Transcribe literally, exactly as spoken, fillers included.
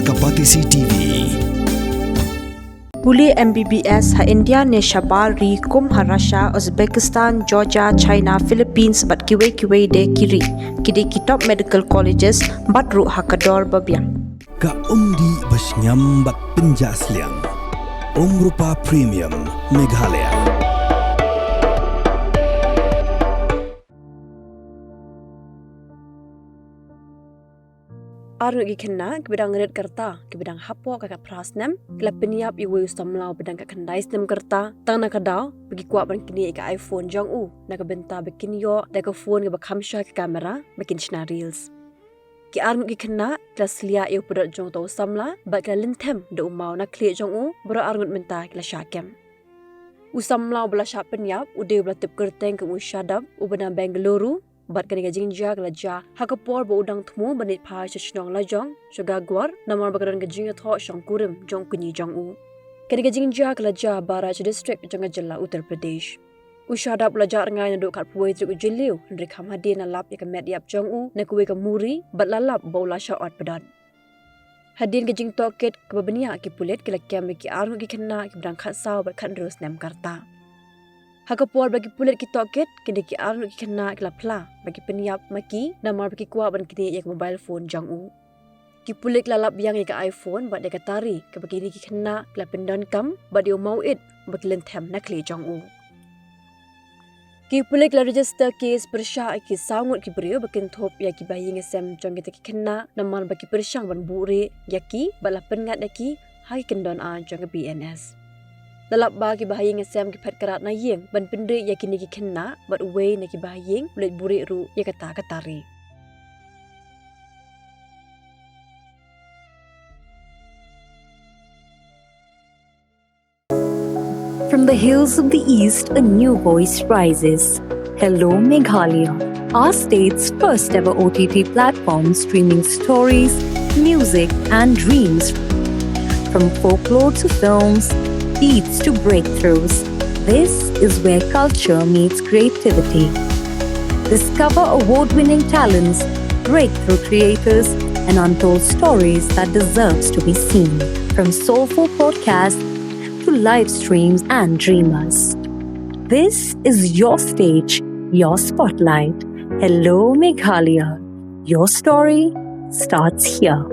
Kapatisi T V. Pule M B B S ha India ne shabar ri kum ha Russia, Uzbekistan, Georgia, China, Philippines bad kiwei kiwei de ki ri. Ki dei ki top medical colleges bad ruh ha ka dor ba biang. Ka umdih ba shngiam bad pynjah sliang. Umrupa Premium Meghalaya. Ar ngut ki khynnah kiba dang rit ka rta, kiba dang hapoh ka khatphra snem, ki la pynïap ïa uwei u samla uba dang khatkhyndai snem ka rta, tang na ka daw ba ki kwah ban knieh ïa ka iPhone jong u, na ka bynta ba kin ïoh da ka phone kaba kham shai ka kamera ba kin shna reels. Ki ar ngut ki khynnah ki la sliah ïa u pdot jong uta u samla bad ki la lynthem da u maw na khlieh jong u, baroh ar ngut mynta ki la shah kem. U samla uba la shah pynïap u dei uba la tip kyrteng kum u Shadab, uba na Bengaluru, bad kane ka jingjia ka la jia ha ka por ba u dang thmu ban leit phai sha shnong lajong sha Gaggwar, namar ba ka don ka jingïathoh shongkurim jong u kñi jong u. Kane ka jingjia ka la jia ha Bahraich District jong ka jylla Uttar Pradesh. U Shadab u la jah rngai naduh khatphew tarik u Jylliew, hynrei kham hadien la lap ïa ka met ïap jong u na kawei ka muri bad la lap ba u la shah ot pdot. Hadien ka jingtohkit kaba bniah, ki pulit ki la kem ïa ki ar ngut ki khynnah kiba dang khatsaw bad khathynriew snem ka rta. Ha ka por ba ki pulit ki tohkit, kine ki ar ngut ki khynnah ki la phla ba ki pynïap ma ki namar ba ki kwah ban knieh ïa ka mobile phone jong u. Ki pulit ki la lap biang ïa ka iPhone bad ïa ka tari kaba kine ki khynnah ki la pyndonkam bad ïa u mawit ba ki lynthem na khlieh jong u. Ki pulit ki la register case pyrshah ïa ki saw ngut ki briew ba kynthup ïa ki bahaïing hasem jong kita ki khynnah namar ba ki pyrshang ban buhrieh ïa ki bad la pynngat ïa ki ha ki kyndon aiñ jong ka B N S. La lap ba ki bahaïing hasem ki phet krad na ïing ban pynrieh ïa kine ki khynnah bad uwei na ki bahaïing u leit buhrieh ruh ïa kata ka tari. From the hills of the East, a new voice rises. Hello, Meghalaya, our state's first ever O T T platform streaming stories, music, and dreams. From folklore to films, beats to breakthroughs, this is where culture meets creativity. Discover award winning talents, breakthrough creators, and untold stories that deserves to be seen. From soulful podcasts to live streams and dreamers. This is your stage, your spotlight. Hello, Meghalaya. Your story starts here.